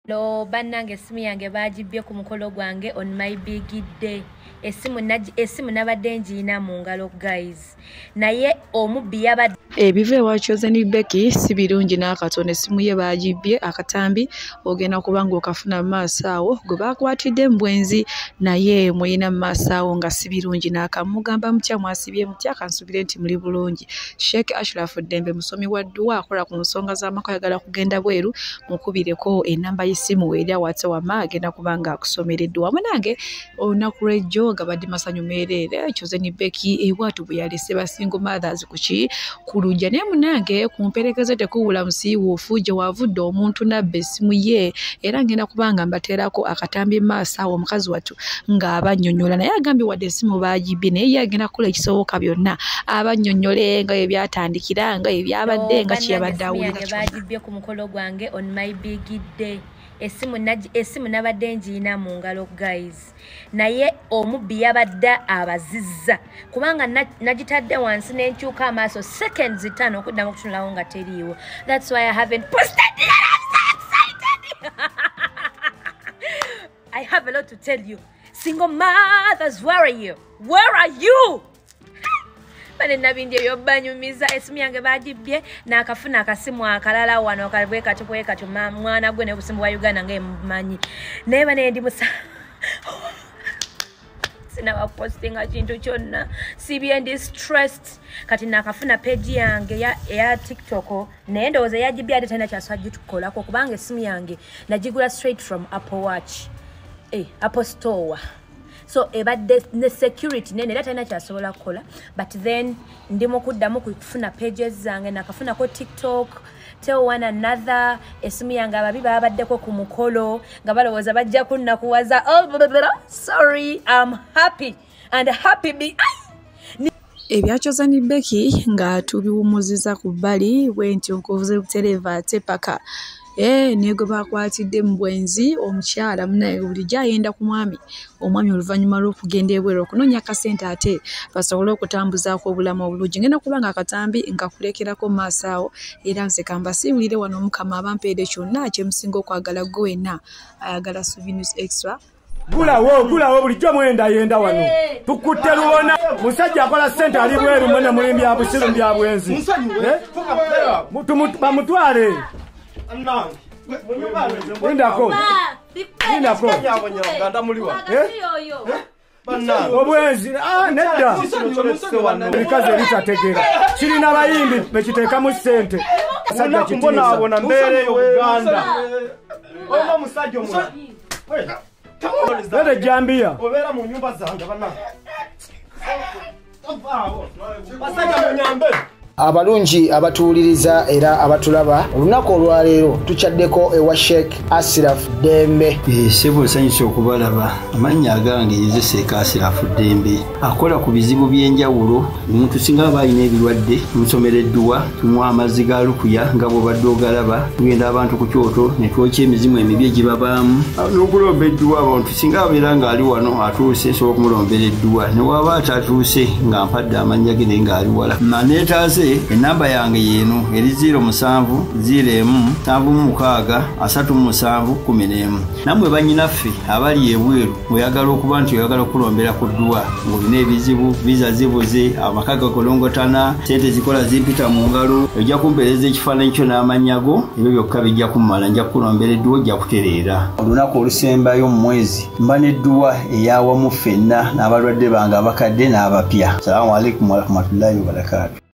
Lo bannange, essimu yange bagibbye ku mukolo gwange on my big day. Essimu nabadde ngiina mu ngalo, guys, naye omubbi yabadde Ebiva ewa Chosen Becky si birungi n'akatono. Essimu ye baagibbye. Akatambi ogenda kuba ng'okafuna mu maaso awo gwe baakwatidde mu bwenzi, naye muyina mu maaso awo nga si birungi n'akamu. Mugamba mutya? Mwasibye mutya? Kansubire nti muli bulungi. Sheikh Ashraf Ddembe musomi wa dduwa, akola ku nsonga z'amaka. Ayagala kugenda bweru, mukubireko enamba y'essimu eri awatse wama, agenda kuba nga akusomera edduwa. Munange, olunaku lw'ejjo gabadde masanyu meereere. Chosen Becky ebwatu bwe yalese ba single mothers ku ki ku lujja, naye munange ku mperekeze tekuwula musiiwuufu gye wavudde omuntu nabba essimu ye. Era ngenda kuba nga mbateerako akatambi maaso awo, omukazi wattu ng'abannyonnyola, naye agambye wadde essimu baagibbye, naye ye agenda kukola ekisoboka byonna abannyonnyole nga bwe byatandikira, nga bwe byabadde, nga kyeyabadde Essimu awulira yange kyonna. Bagibbye ku mukolo gwange on my big day. Essimu nabadde ngiina mu ngalo, guys, naye omubbi yabadde abazizza kubanga nagitadde wansi nenkyuka amaaso seconds 5 okuddamu okutunulawo nga teriiwo. That's why I haven't posted yet. I'm so excited. I have a lot to tell you. Single mothers, where are you? Where are you? Bane nabindi ebyo banyumiza. Esimu yange bagibbye, nakafuna akasimu akalala wano bwe katyo bwe katyo. Mwana gwe nebusimu bwa Uganda nga emumanyi, naye bane ndi musa sinabapostinga kintu kyonna, sibye ndi stressed. Kati nakafuna page yange eya TikTok, naye ndowooza eyagibye ate talina kyaswa gitukolako kubanga esimu yange nagigula straight from Apple Watch, Apple Store, so ebadde ne security nene era talina kyasobola kukola. But then ndi mu kuddamu kufuna pages zange, nakafunako TikTok. Tell one another. Esimu yange ababi babaddeko ku mukolo nga balowooza bajja kunnakuwaza. Oh, blah, blah, blah. Sorry, I'm happy and happy be. Ebya Chosen Becky nga tubiwumuziza ku bbali bwe ntyo, nkuvuze butereeva ate paka naye gwe bakwatidde mu bwenzi. Omukyala munaye bulijjo ayenda ku mwami, omwami oluvannyuma lw'okugenda ebweru okunoonya akasente ate basobole okutambuzaako obulamu obulungi. Ngenda kuba nga akatambi nkakulekerako mu maaso awo, era nze kambasiibulire wano. Omukama abampeere kyonna kye musinga okwagala. Gwe wenna ayagala Souvenirs Extra. Gulawo, gulawo, bulijjo mwendayenda wano. Tukutte luwona musajja akola ssente ali bweru, mwene muli bya busiru, bya bwenzi. Eh? Bamutwale. Lindako. Lindako. Eh? Obwenzi, ah, nedda. Ebikazi ebitategeera kirina bayimbi bekiteekamu ssente. Musajja kitiisa. Mbonaabona mbeera Uganda, olina omusajja omulala. Lete jambiya. Obeera mu nyumba zange, bannange. Basajja munyambe. Abalungi abatuwuliriza era abatulaba, olunaku olwaleero tukyaddeko ewa Sheikh Asiraf Dembe. Ssebo, nsanyusa okubalaba. Amannya agange nze Sheikh Asirafu Ddembe, akola ku bizibu by'enjawulo. Omuntu singa aba alina ebirwadde, tumusomera edduwa, tumuwa amazzi ga lukuya nga bw'obadde ogalaba. Tugenda abantu ku kyoto ne twokya emizimu emibi egibabaamu n'okulomba edduwa. Abantu singa abeera ng'ali wano atuuse, nsobola okumulombera edduwa, ne waba atatuuse nga mpadde amannya ge naye ng'ali wala naneetaase. Enamba yange yeeno eri 07 01 76 37 11. Nammwe bannyinaffe abali ebweru, oyagala okuba nti oyagala okulombera ku dduwa ng'olina ebizibu, visa zibuze, amaka gakolongotana, sente zikola zimpita mu ngalo, ojja kumpeereza ekifaananyi kyo n'amannya go, ebyo byokka bijja kummala, nja kukulombera edduwa, ojja kutereera. Olunaku olusembayo mu mwezi mba n'edduwa eyawamu ffenna n'abalwadde bange abakadde n'abapya. Salaamu alaikum warahmatullahi wabarakaatu.